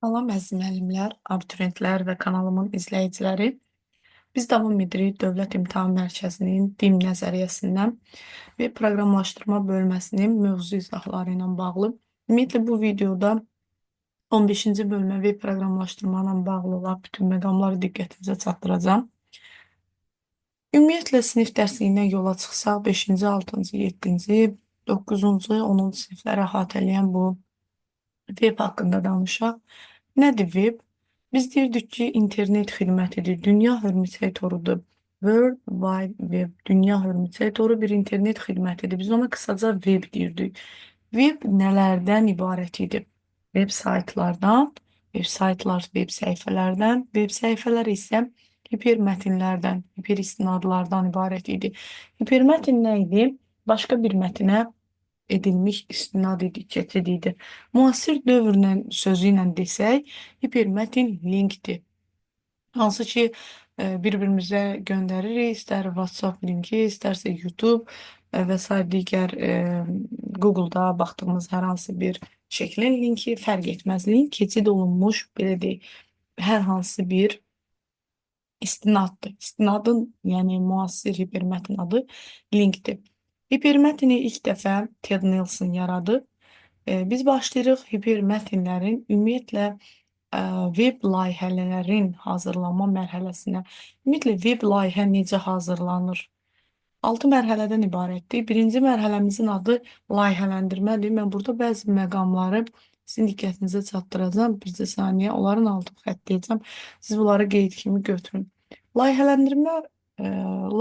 Salam əziz müəllimlər, abituriyentlər və kanalımın izləyiciləri. Biz davam edirik Dövlət İmtahan Mərkəzinin DİM nəzəriyyəsindən və proqramlaşdırma bölməsinin mövzu izahları ilə bağlı. Ümumiyyətlə bu videoda 15-ci bölmə web proqramlaşdırma ilə bağlı olan bütün məqamları diqqətinizə çatdıracağam. Ümumiyyətlə sinif dərsliyindən yola çıxsaq 5-ci, 6-cı, 7-ci, 9-cu, 10-cu sinifləri əhatə eləyən bu web haqqında danışaq. Nədir web? Biz deyirdik ki, internet xidmətidir, dünya hörmüçək torudur. World Wide Web, dünya hörmüçək toru bir internet xidmətidir. Biz ona qısaca web deyirdik. Web nələrdən ibarət idi? Web saytlardan, web saytlar web səhifələrdən, web səhifələr isə hipermətnlərdən, hiperistinadlardan ibarət idi. Hipermətn nə idi? Başqa bir mətnə edilmiş istinad idi, keçid idi. Müasir dövrlə sözü ilə desək, hipermətn linkdir. Hansı ki, bir-birimizə göndəririk, istər WhatsApp linki, istərsə YouTube və sair digər Google-da baxdığımız hər hansı bir şəklin linki fərq etməz. Link keçid olunmuş, belə deyək, hər hansı bir istinaddır. İstinadın, yəni müasir hipermətn adı linkdir. Hipermətni ilk dəfə Ted Nelson yaradıb. Biz başlayırıq hipermətnlərin ümumiyyətlə web layihələrin hazırlanma mərhələsinə. Ümumiyyətlə web layihə necə hazırlanır? 6 mərhələdən ibarətdir. Birinci mərhələmizin adı layihələndirmədir. Mən burada bəzi məqamları sizin diqqətinizə çatdıracağam. Bircə saniyə onların altını xəttləyəcəm. Siz bunları qeyd kimi götürün. Layihələndirmə,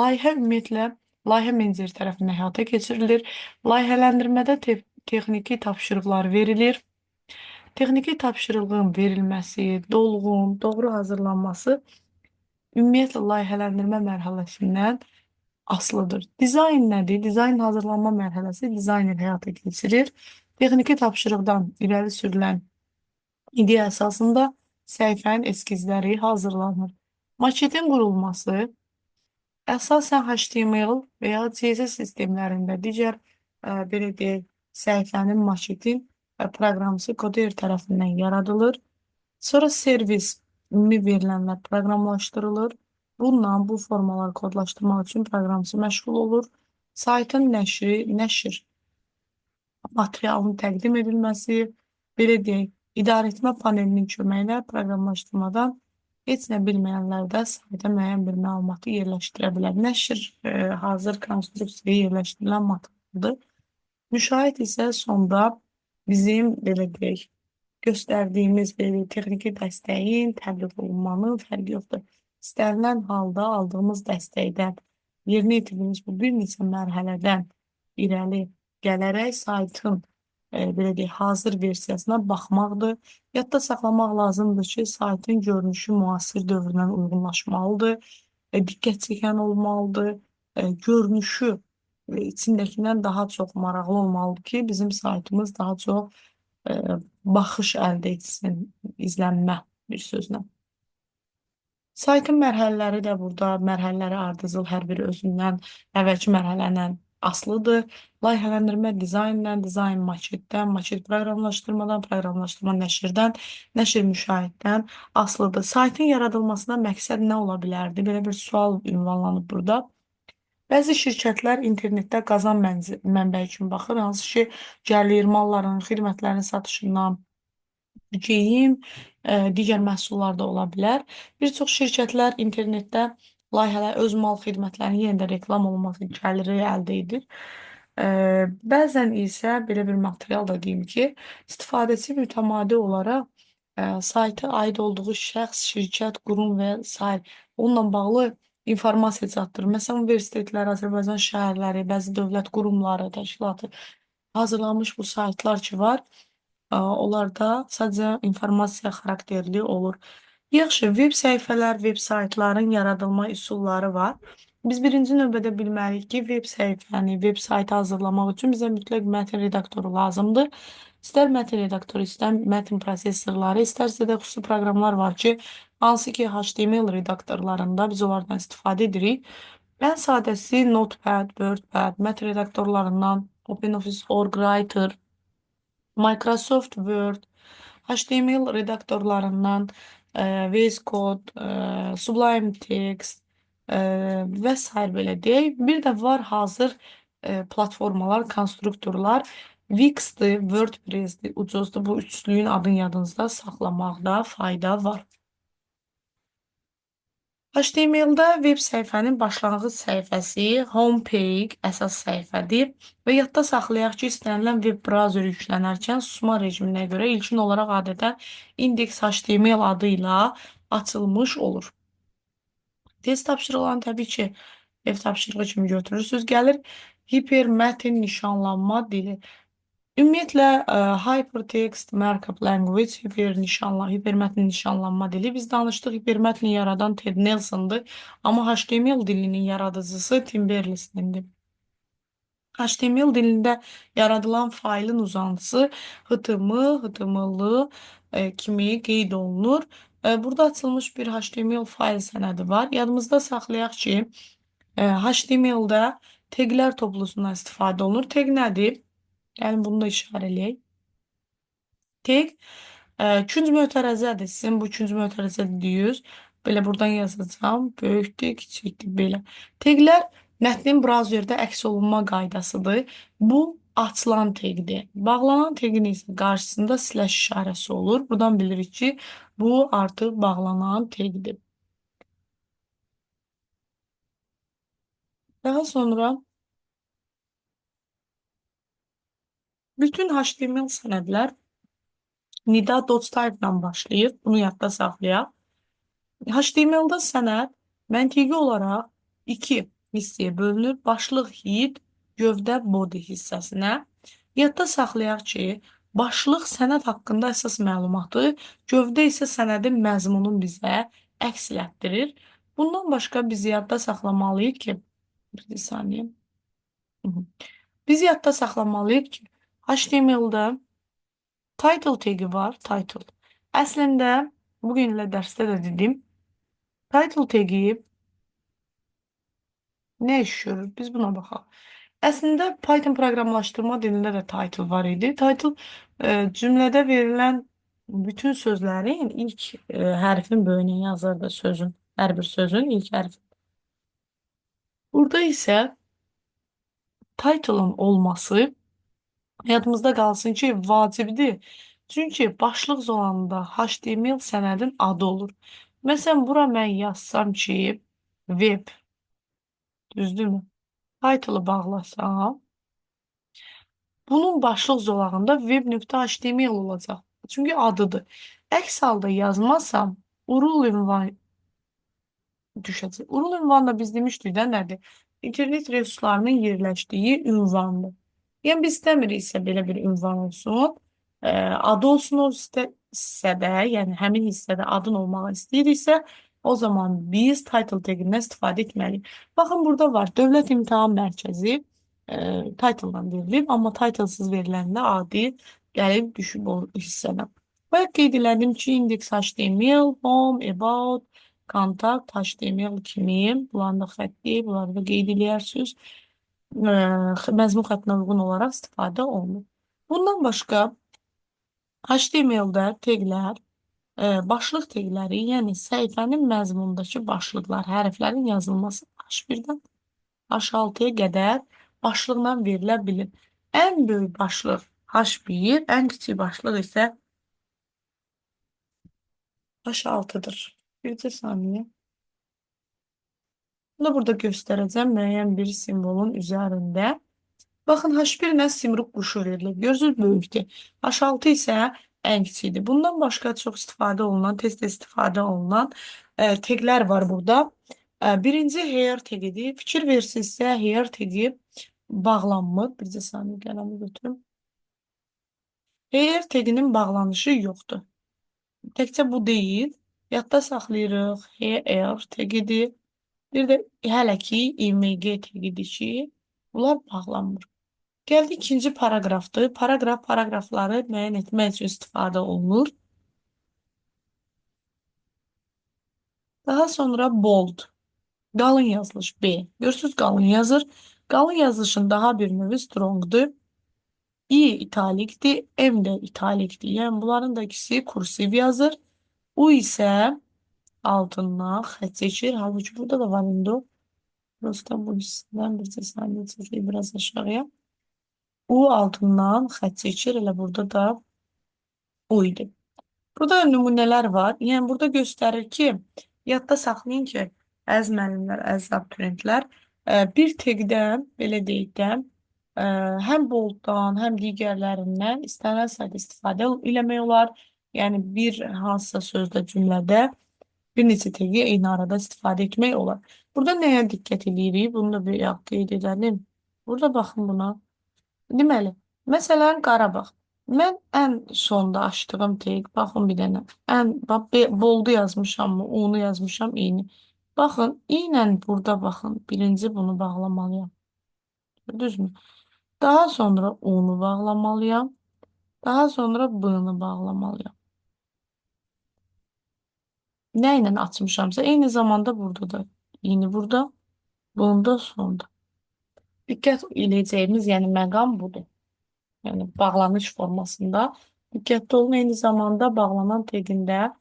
layihə ümumiyyətlə layihə meneceri tərəfindən həyata keçirilir. Layihələndirmədə texniki tapşırıqlar verilir. Texniki tapşırığın verilməsi, dolğun, doğru hazırlanması ümumiyyətlə layihələndirmə mərhələsindən asılıdır. Dizayn nədir? Dizayn hazırlanma mərhələsi dizayner həyata keçirir. Texniki tapşırıqdan irəli sürülən ideya əsasında səhifənin eskizləri hazırlanır. Maketin qurulması əsasən HTML və ya CSS sistemlərində digər belə deyək, səhifənin maketin proqramçı koder tərəfindən yaradılır. Sonra servis, ümumi verilənlər proqramlaşdırılır. Bununla bu formaları kodlaşdırmaq üçün proqramçı məşğul olur. Saytın nəşri, nəşr materialının təqdim edilməsi, belə deyək, idarəetmə panelinin köməyi ilə proqramlaşdırmadan heç nə bilməyənlər də sayta müəyyən bir məlumatı yerləşdirə bilər. Nəşr hazır konstruksiyaya yerləşdirilən materialdır. Müşahidə isə sonda bizim belə deyək, göstərdiyimiz belə texniki dəstəyin, təbliğ olunmanın fərqi yoxdur. İstənilən halda aldığımız dəstəkdən, yerinə yetirdiyimiz bu bir neçə mərhələdən irəli gələrək saytın belə deyək, hazır versiyasına baxmaqdır. Yadda saxlamaq lazımdır ki, saytın görünüşü müasir dövrlə uyğunlaşmalıdır, diqqət çəkən olmalıdır, görünüşü içindəkindən daha çox maraqlı olmalıdır ki, bizim saytımız daha çox baxış əldə etsin, izlənmə bir sözlə. Saytın mərhələləri də burada, mərhələləri ardıcıl hər biri özündən əvvəlki mərhələ asılıdır. Layihələndirmə dizaynla, dizayn maketdən, maket proqramlaşdırmadan, proqramlaşdırma nəşrdən, nəşr müşahiddən asılıdır. Saytın yaradılmasına məqsəd nə ola bilərdi? Belə bir sual ünvanlanıb burada. Bəzi şirkətlər internetdə qazan mənbəyi kimi baxır, hansı ki, gəlir, malların, xidmətlərin satışından, geyim, digər məhsullar da ola bilər. Bir çox şirkətlər internetdə layihələr öz mal xidmətlərinin yenə də reklam olunması gəliri əldə edir. Bəzən isə belə bir material da deyim ki, istifadəçi mütəmadi olaraq sayta aid olduğu şəxs, şirkət, qurum və sair onunla bağlı informasiya çatdırır. Məsələn, universitetlər, Azərbaycan şəhərləri, bəzi dövlət qurumları, təşkilatı hazırlanmış bu saytlar ki var, onlarda sadəcə informasiya xarakterli olur. Yaxşı, web səhifələr, web saytların yaradılma üsulları var. Biz birinci növbədə bilməliyik ki, web səhifəni, web saytı hazırlamaq üçün bizə mütləq mətn redaktoru lazımdır. İstər mətn redaktoru, istər mətn prosessorları, istərsə də xüsusi proqramlar var ki, hansı ki HTML redaktorlarında biz onlardan istifadə edirik. Ən sadəsi Notepad, WordPad, mətn redaktorlarından OpenOffice.org Writer, Microsoft Word, HTML redaktorlarından VS Code, Sublime Text və sair belə deyək. Bir də var hazır platformalar, konstruktorlar. Wix-dir, WordPress-dir, ucuzdur. Bu üçlüyün adını yadınızda saxlamaqda fayda var. HTML-də web səhifənin başlanğıc səhifəsi, homepage əsas səhifədir və yadda saxlayaq ki, istənilən web browser yüklənərkən susma rejiminə görə ilkin olaraq adətən index.html adı ilə açılmış olur. Test tapşırıqlarını təbii ki, ev tapşırığı kimi götürürsünüz. Gəlir hipermətn nişanlanma dili. Ümumiyyətlə, Hypertext Markup Language, hipermətn nişanlanma dili. Biz danışdıq, hipermətni yaradan Ted Nelson'dır. Amma HTML dilinin yaradıcısı Tim Berners-Lee'dir. HTML dilində yaradılan faylın uzantısı HTML, HTML kimi qeyd olunur. Burada açılmış bir HTML fayl sənədi var. Yadımızda saxlayaq ki, HTML-də taglər toplusundan istifadə olunur. Tag nədir? Yəni bunu da işarə eləyək. Tag künc mötərizədir. Sizin bu künc mötərizə dediyiniz. Belə buradan yazacağam. Böyükdür, kiçikdir, belə. Taglər mətnin brauzerdə əks olunma qaydasıdır. Bu açılan tagdir. Bağlanan tagin isə qarşısında slash işarəsi olur. Buradan bilirik ki, bu artıq bağlanan tagdir. Daha sonra bütün HTML sənədlər nida.type ilə başlayır. Bunu yadda saxlayaq. HTML-da sənəd məntiqi olaraq iki hissəyə bölünür. Başlıq head, gövdə body hissəsinə. Yadda saxlayaq ki, başlıq sənəd haqqında əsas məlumatı, gövdə isə sənədin məzmununu bizə əks elətdirir. Bundan başqa biz yadda saxlamalıyıq ki, bir saniyə. Biz yadda saxlamalıyıq ki, HTML-də title tagi var, title. Əslində, bugün elə dərsdə də dedim, title tagi nə iş görür? Biz buna baxaq. Əslində, Python proqramlaşdırma dilində də title var idi. Title cümlədə verilən bütün sözlərin ilk hərfin böyüyünə yazırdı sözün, hər bir sözün ilk hərfi. Burada isə title'ın olması yadımızda qalsın ki, vacibdir. Çünki başlıq zonanda HTML sənədin adı olur. Məsələn, bura mən yazsam ki, web, düzdürmü? Title'ı bağlasam, bunun başlıq zolağında web.html olacaq. Çünki adıdır. Əks halda yazmasam, URL ünvan düşəcək. URL ünvanı da biz demişdik də nədir? İnternet resurslarının yerləşdiyi ünvandır. Yəni biz istəmiriksə belə bir ünvan olsun, adı olsun o hissədə, yəni həmin hissədə adın olmağı istəyiriksə, o zaman biz title tagindən istifadə etməliyik. Baxın, burada var Dövlət İmtahan Mərkəzi title'dan verilib, amma titlesız veriləndə adi gəlib düşüb o hissədən. Bayaq qeyd elədim ki, index HTML, home, about, contact, HTML kimi, bunların da xətti, bunları da qeyd eləyərsiniz. Məzmun xəttinə uyğun olaraq istifadə olunur. Bundan başqa HTML-də taglər, başlıq tagləri, yəni səhifənin məzmunundakı başlıqlar, hərflərin yazılması H1-dən H6-ya qədər başlıqla verilə bilir. Ən böyük başlıq H1, ən kiçik başlıq isə H6-dır. Bir saniyə. Bunu burada göstərəcəm müəyyən bir simvolun üzərində. Baxın, H1 ilə simruq quşu verilib. Görürsünüz, böyükdür. H6 isə ən kiçikdir. Bundan başqa çox istifadə olunan, tez-tez istifadə olunan taglər var burada. Birinci hair tagidir. Fikir versinizsə, hair tagi bağlanmır. Bircə saniyə qələmi götürüm. Hair taginin bağlanışı yoxdur. Təkcə bu deyil. Yadda saxlayırıq. Hair tagidir. Bir də hələ ki IMG tagidir ki, bunlar bağlanmır. Gəldik ikinci paraqrafdır. Paraqraf paraqrafları müəyyən etmək üçün istifadə olunur. Daha sonra bold. Qalın yazılış B. Görürsünüz, qalın yazır. Qalın yazılışın daha bir növü strongdur. I italikdir, M də italikdir. Yəni bunların da ikisi kursiv yazır. U isə altından xətt çəkir. Halbuki burada da var indi o. Prosta bu hissədən bir saniyə çəkək biraz aşağıya. U altından xətt çəkir. Elə burada da U idi. Burada nümunələr var. Yəni burada göstərir ki, yadda saxlayın ki, əziz müəllimlər, əziz abituriyentlər, bir tegdən, belə deyək də, həm bolddan, həm digərlərindən istənilən sayda istifadə eləmək olar. Yəni bir hansısa sözdə, cümlədə bir neçə tegi eyni arada istifadə etmək olar. Burada nəyə diqqət edirik? Bunu da bir qeyd edəlim. Burada baxın buna. Deməli, məsələn Qarabağ. Mən ən sonda açdığım teg, baxın bir dənə. Ən bax boldu yazmışam mı? U-nu yazmışam, i-ni. Baxın, i ilə burada baxın. Birinci bunu bağlamalıyam. Gördünüzmü? Daha sonra U-nu bağlamalıyam. Daha sonra B-nı bağlamalıyam. Nə ilə açmışamsa, eyni zamanda burada da. İni burada, bunu da sonda. Diqqət eləyəcəyimiz, yəni məqam budur. Yəni bağlanış formasında. Diqqətli olun, eyni zamanda bağlanan tegində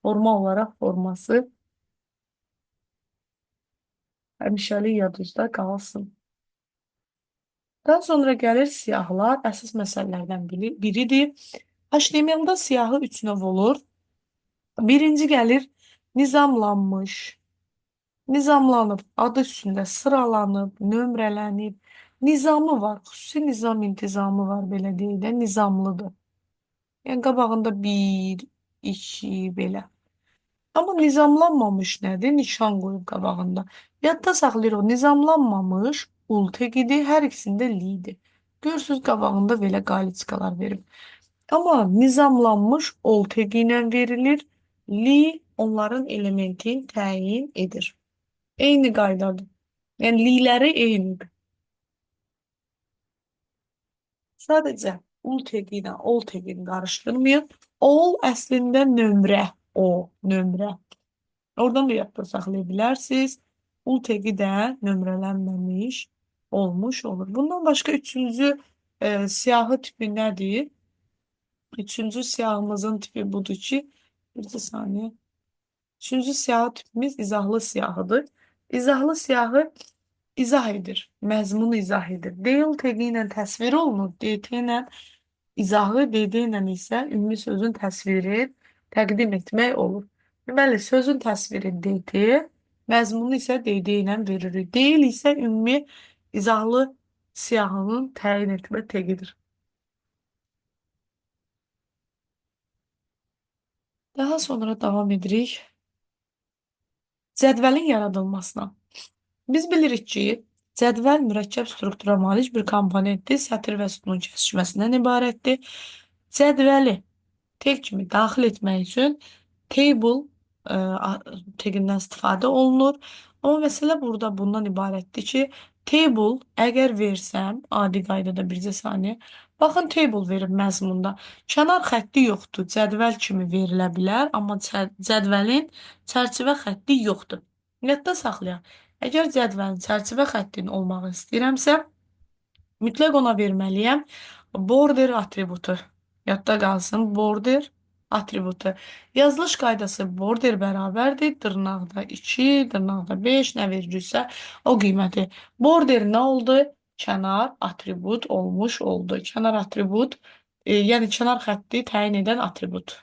forma olaraq forması həmişəlik yadınızda qalsın. Daha sonra gəlir siyahılar, əsas məsələlərdən biridir. HTML-da siyahı üç növ olur. Birinci gəlir nizamlanmış. Nizamlanıb, adı üstündə sıralanıb, nömrələnib. Nizamı var, xüsusi nizam intizamı var, belə deyək də, nizamlıdır. Yəni qabağında 1, 2, belə. Amma nizamlanmamış nədir? Nişan qoyub qabağında. Yadda saxlayırıq, nizamlanmamış ul tegidir, hər ikisində lidir. Görürsünüz, qabağında belə qaliçkalar verib. Amma nizamlanmış ol tegi ilə verilir. Li onların elementini təyin edir. Eyni qaydadır. Yəni liləri eynidir. Sadəcə ul tegi ilə ol tegini qarışdırmayın. Ol əslində nömrə, o nömrə. Oradan da yadda saxlaya bilərsiniz. Ul tegi də nömrələnməmiş olmuş olur. Bundan başqa üçüncü siyahı tipi nədir? Üçüncü siyahımızın tipi budur ki, bir saniye. Üçüncü siyahı tipimiz izahlı siyahıdır. İzahlı siyahı izah edir, məzmunu izah edir. Del tegi ilə təsvir olunur, DT ilə izahı, DD ilə isə ümumi sözün təsviri təqdim etmək olur. Deməli, sözün təsviri DT, məzmunu isə DD ilə veririk. Del isə ümumi izahlı siyahının təyin etmə tegidir. Daha sonra davam edirik cədvəlin yaradılmasına. Biz bilirik ki, cədvəl mürəkkəb struktura malik bir komponentdir, sətir və sütunun kəsişməsindən ibarətdir. Cədvəli teg kimi daxil etmək üçün table tegindən istifadə olunur. Amma məsələ burada bundan ibarətdir ki, table əgər versəm, adi qaydada bircə saniyə, baxın table verib məzmunda. Kənar xətti yoxdur, cədvəl kimi verilə bilər, amma cədvəlin çərçivə xətti yoxdur. Yadda saxlayaq. Əgər cədvəlin çərçivə xəttinin olmağı istəyirəmsə, mütləq ona verməliyəm border atributu. Yadda qalsın, border atributu. Yazılış qaydası border bərabərdir. Dırnaqda 2, dırnaqda 5, nə veririksə o qiyməti. Border nə oldu? Kənar atribut olmuş oldu. Kənar atribut, yəni kənar xətti təyin edən atribut.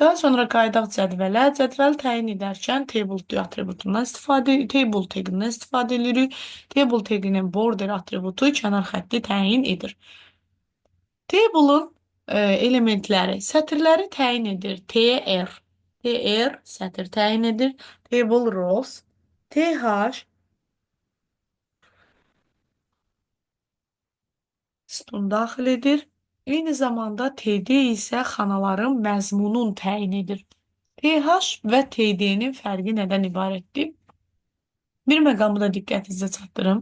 Daha sonra qayıdaq cədvələ. Cədvəli təyin edərkən table atributundan istifadə, table tagindən istifadə edirik. Table taginin border atributu kənar xətti təyin edir. Table'ın elementləri sətirləri təyin edir. TR. TR sətir təyin edir. Table rows. TH sütun daxil edir. Eyni zamanda TD isə xanaların məzmununu təyin edir. TH və TD-nin fərqi nədən ibarətdir? Bir məqamı da diqqətinizə çatdırım.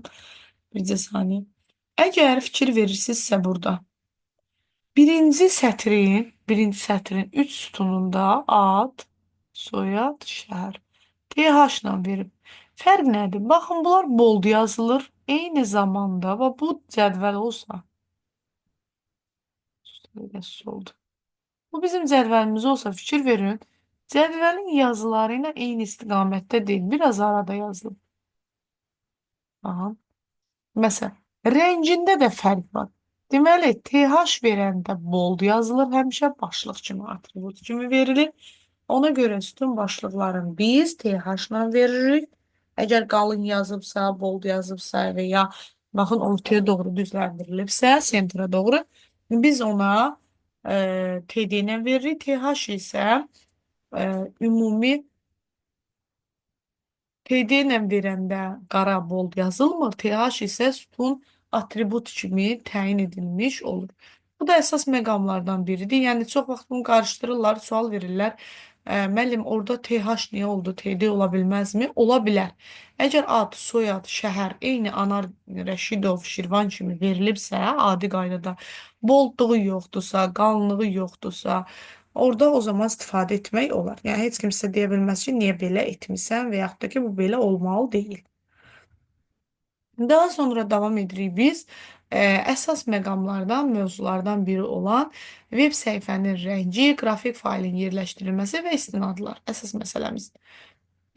Bircə saniyə. Əgər fikir verirsinizsə burada, birinci sətrin 3 sütununda ad, soyad, şəhər TH ilə verib. Fərq nədir? Baxın, bunlar bold yazılır. Eyni zamanda və bu cədvəl olsa, Səliqəsiz oldu. Bu bizim cədvəlimiz olsa fikir verin. Cədvəlin yazıları ilə eyni istiqamətdə deyil. Biraz arada yazılıb. Aha. Məsələn, rəngində də fərq var. Deməli, TH verəndə bold yazılır, həmişə başlıq kimi, atribut kimi verilir. Ona görə sütun başlıqlarını biz TH-la veririk. Əgər qalın yazıbsa, bold yazıbsa və ya baxın ortaya doğru düzləndirilibsə, sentra doğru, biz ona TD ilə veririk. TH isə ümumi TD ilə verəndə qara bold yazılmır. TH isə sütun atribut kimi təyin edilmiş olur. Bu da əsas məqamlardan biridir. Yəni çox vaxt bunu qarışdırırlar, sual verirlər. Müəllim, orada TH niyə oldu? TD ola bilməzmi? Ola bilər. Əgər ad, soyad, şəhər eyni Anar Rəşidov, Şirvan kimi verilibsə, adi qaydada boldluğu yoxdursa, qalınlığı yoxdursa, orada o zaman istifadə etmək olar. Yəni heç kim sizə deyə bilməz ki, niyə belə etmisən və yaxud da ki, bu belə olmalı deyil. Daha sonra davam edirik biz. Əsas məqamlardan, mövzulardan biri olan web səhifənin rəngi, qrafik faylın yerləşdirilməsi və istinadlar. Əsas məsələmizdir.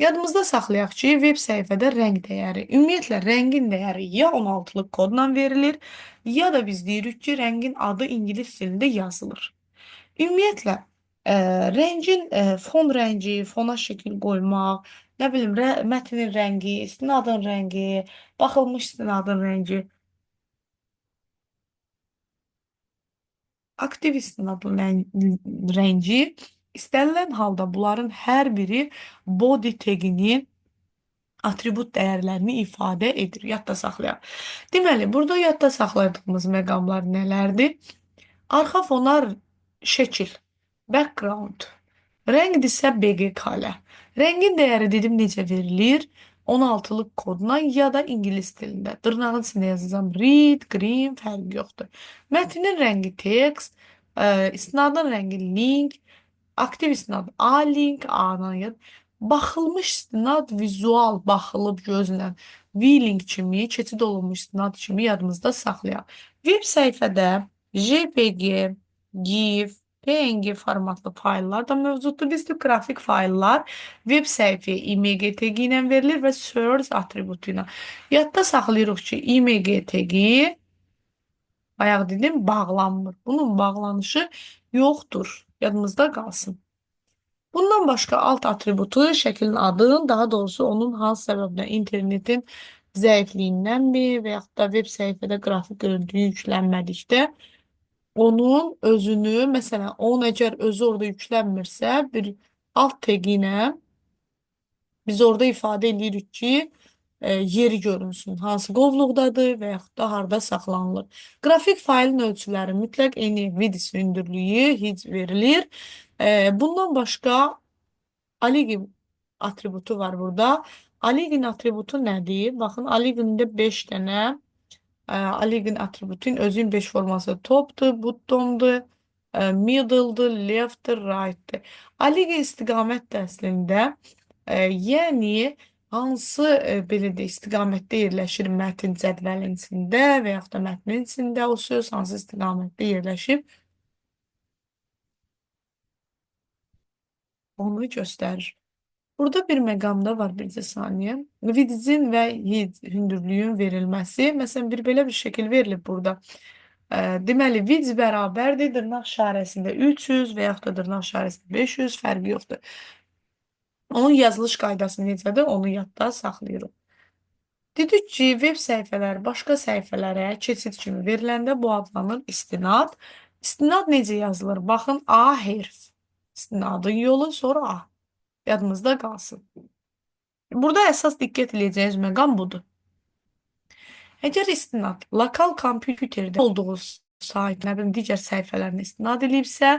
Yadımızda saxlayaq ki, web səhifədə rəng dəyəri, ümumiyyətlə rəngin dəyəri ya 16-lıq kodla verilir, ya da biz deyirik ki, rəngin adı ingilis dilində yazılır. Ümumiyyətlə, rəngin fon rəngi, fona şəkil qoymaq, nə bilim, mətnin rəngi, istinadın rəngi, baxılmış istinadın rəngi, aktiv istinadın rəngi, istənilən halda bunların hər biri body taginin atribut dəyərlərini ifadə edir. Yadda saxlayaq. Deməli, burada yadda saxladığımız məqamlar nələrdir? Arxa fona şəkil, background, rəngdirsə BG kale. Rəngin dəyəri dedim necə verilir? 16-lıq kodla ya da ingilis dilində. Dırnağın içində yazacağam red, green, fərqi yoxdur. Mətnin rəngi text, istinadın rəngi link, aktiv istinad A link, A-dan yad. Baxılmış istinad vizual, baxılıb gözlə V-link kimi, keçid olunmuş istinad kimi yadımızda saxlayaq. Web səhifədə JPG, GIF, PNG formatlı fayllar da mövcuddur. Bizdə qrafik fayllar web səhifəyə img tagi ilə verilir və source atributu ilə. Yadda saxlayırıq ki, img tagi bayaq dedim bağlanmır. Bunun bağlanışı yoxdur. Yadımızda qalsın. Bundan başqa alt atributu şəklin adının, daha doğrusu onun hansı səbəbdən internetin zəifliyindənmi və yaxud da web səhifədə qrafik görüntü yüklənmədikdə onun özünü, məsələn, onun əgər özü orada yüklənmirsə, bir alt tagi ilə biz orada ifadə edirik ki, yeri görünsün, hansı qovluqdadır və yaxud da harda saxlanılır. Qrafik faylın ölçüləri mütləq eyni width hündürlüyü heç verilir. Bundan başqa align atributu var burada. Align atributu nədir? Baxın, aligndə 5 dənə align atributun özünün 5 forması topdur, bottomdur, middle'dır, left'dir, right'dır. Align istiqamət də əslində, yəni hansı belə deyək, istiqamətdə yerləşir mətn cədvəlin içində və yaxud da mətnin içində o söz hansı istiqamətdə yerləşib onu göstərir. Burada bir məqam da var, bircə saniyə. Width'in və height hündürlüyün verilməsi. Məsələn, bir belə bir şəkil verilib burada. Deməli, width bərabərdir dırnaq işarəsində 300 və yaxud da dırnaq işarəsində 500, fərqi yoxdur. Onun yazılış qaydası necədir, onu yadda saxlayırıq. Dedik ki, web səhifələri başqa səhifələrə keçid kimi veriləndə bu adlanır istinad. İstinad necə yazılır? Baxın, A hərf. İstinadın yolu, sonra A. Yadımızda qalsın. Burada əsas diqqət edəcəyiniz məqam budur. Əgər istinad lokal kompüterdə olduğu sayt, nə bilim, digər səhifələrinə istinad edibsə,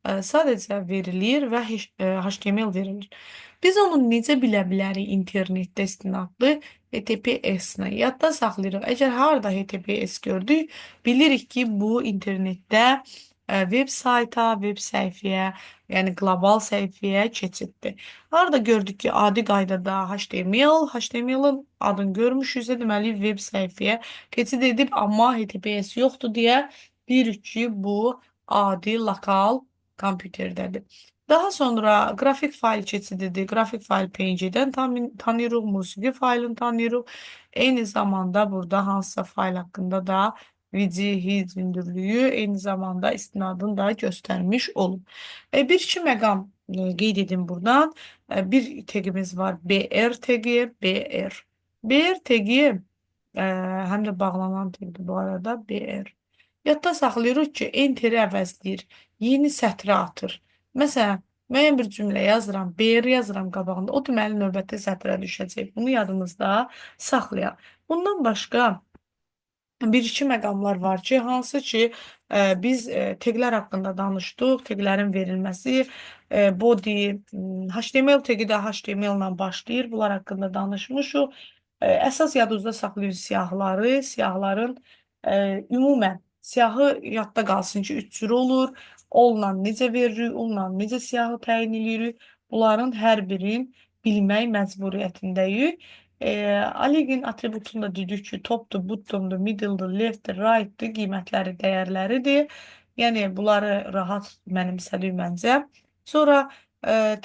sadəcə verilir və HTML verilir. Biz onu necə bilə bilərik internetdə istinadlı HTTPS-nə? Yadda saxlayırıq. Əgər harada HTTPS gördük, bilirik ki, bu internetdə web sayta, web səhifəyə, yəni qlobal səhifəyə keçiddir. Harada gördük ki, adi qaydada HTML, HTML-ın adını görmüşüksə, deməli web səhifəyə keçid edib, amma HTTPS yoxdur deyə bilirik ki, bu Adi, lokal kompüterdədir. Daha sonra qrafik fayl keçididir. Qrafik fayl PNG-dən tanıyırıq, musiqi faylını tanıyırıq. Eyni zamanda burada hansısa fayl haqqında da VG, hündürlüyü, eyni zamanda istinadını da göstərmiş olub. Bir-iki məqam qeyd edim buradan. Bir tagimiz var, BR tagi, BR. BR tagi həm də bağlanan tagdir bu arada, BR. Yadda saxlayırıq ki, Enter-i əvəzləyir, yeni sətrə atır. Məsələn, müəyyən bir cümlə yazıram, BR yazıram qabağında, o deməli növbəti sətrə düşəcək. Bunu yadımızda saxlayaq. Bundan başqa bir-iki məqamlar var ki, hansı ki biz taglər haqqında danışdıq, taglərin verilməsi, body, HTML tagi də HTML ilə başlayır, bunlar haqqında danışmışıq. Əsas yadınızda saxlayın siyahıları, siyahıların ümumən siyahı yadda qalsın ki, 3 cür olur. Onunla necə veririk, onunla necə siyahı təyin edirik, bunların hər birini bilmək məcburiyyətindəyik. Align atributunda dedik ki, topdur, bottomdur, middle'dır, left'dir, right'dır, qiymətləri, dəyərləridir. Yəni, bunları rahat mənimsədik məncə. Sonra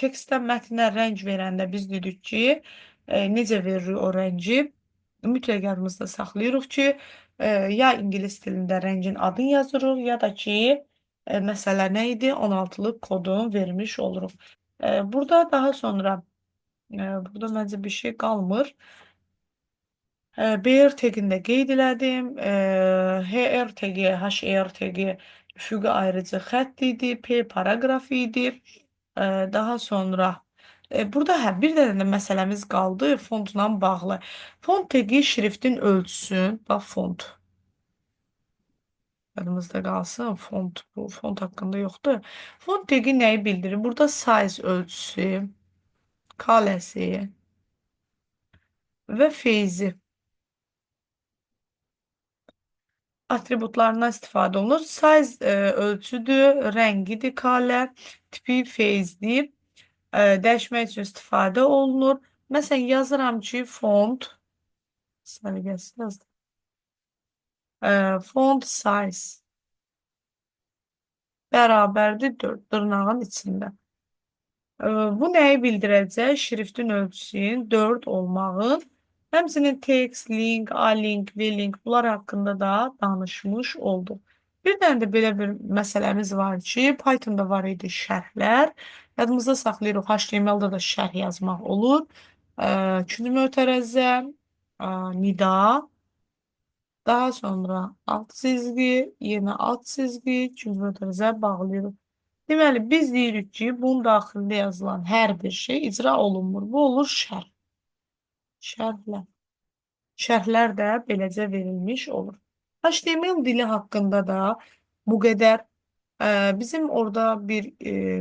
tekstə, mətnə rəng verəndə biz dedik ki, necə veririk o rəngi? Mütləq yadımızda saxlayırıq ki, ya ingilis dilində rəngin adını yazırıq, ya da ki, məsələ nə idi? 16-lıq kodunu vermiş oluruq. Burada daha sonra burada məncə bir şey qalmır. BR tagini də qeyd elədim. HR tagi, HR tagi üfüqi ayırıcı xətt idi. P paraqraf idi. Daha sonra burada bir dənə də məsələmiz qaldı fontla bağlı. Font tagi şriftin ölçüsü. Bax font. Yadımızda qalsın. Font bu font haqqında yoxdur. Font tagi nəyi bildirir? Burada size ölçüsü, kaləsi və feyzi atributlarından istifadə olunur. Size ölçüdür, rəngidir, kalə, tipi feyzdir. Dəyişmək üçün istifadə olunur. Məsələn, yazıram ki, font səliqəsi yazdım. Font size bərabərdir 4 dırnağın içində. Bu nəyi bildirəcək? Şriftin ölçüsünün 4 olmağın. Həmçinin text, link, A-link, V-link bunlar haqqında da danışmış olduq. Bir dənə də belə bir məsələmiz var ki, Pythonda var idi şərhlər. Yadımızda saxlayırıq, HTML-da da şərh yazmaq olur. Küncü mötərəzə, nida, daha sonra alt çizgi, yenə alt çizgi, küncü mötərəzə bağlayırıq. Deməli, biz deyirik ki, bunun daxilində yazılan hər bir şey icra olunmur. Bu olur şərh. Şərhlər. Şərhlər də beləcə verilmiş olur. HTML dili haqqında da bu qədər. Bizim orada bir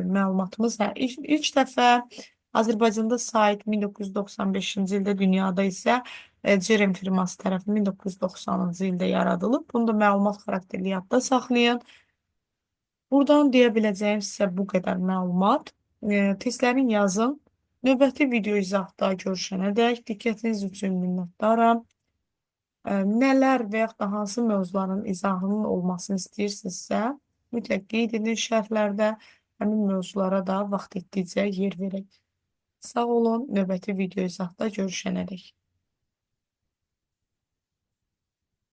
məlumatımız, ilk dəfə Azərbaycanda sayt 1995-ci ildə, dünyada isə CRM firması tərəfindən 1990-cı ildə yaradılıb. Bunu da məlumat xarakterli yadda saxlayın. Buradan deyə biləcəyim sizə bu qədər məlumat. Testlərin yazın. Növbəti video izahda görüşənədək diqqətiniz üçün minnətdaram. Nələr və yaxud da hansı mövzuların izahının olmasını istəyirsinizsə, mütləq qeyd edin şərhlərdə. Həmin mövzulara da vaxt etdikcə yer verək. Sağ olun, növbəti video izahda görüşənədək.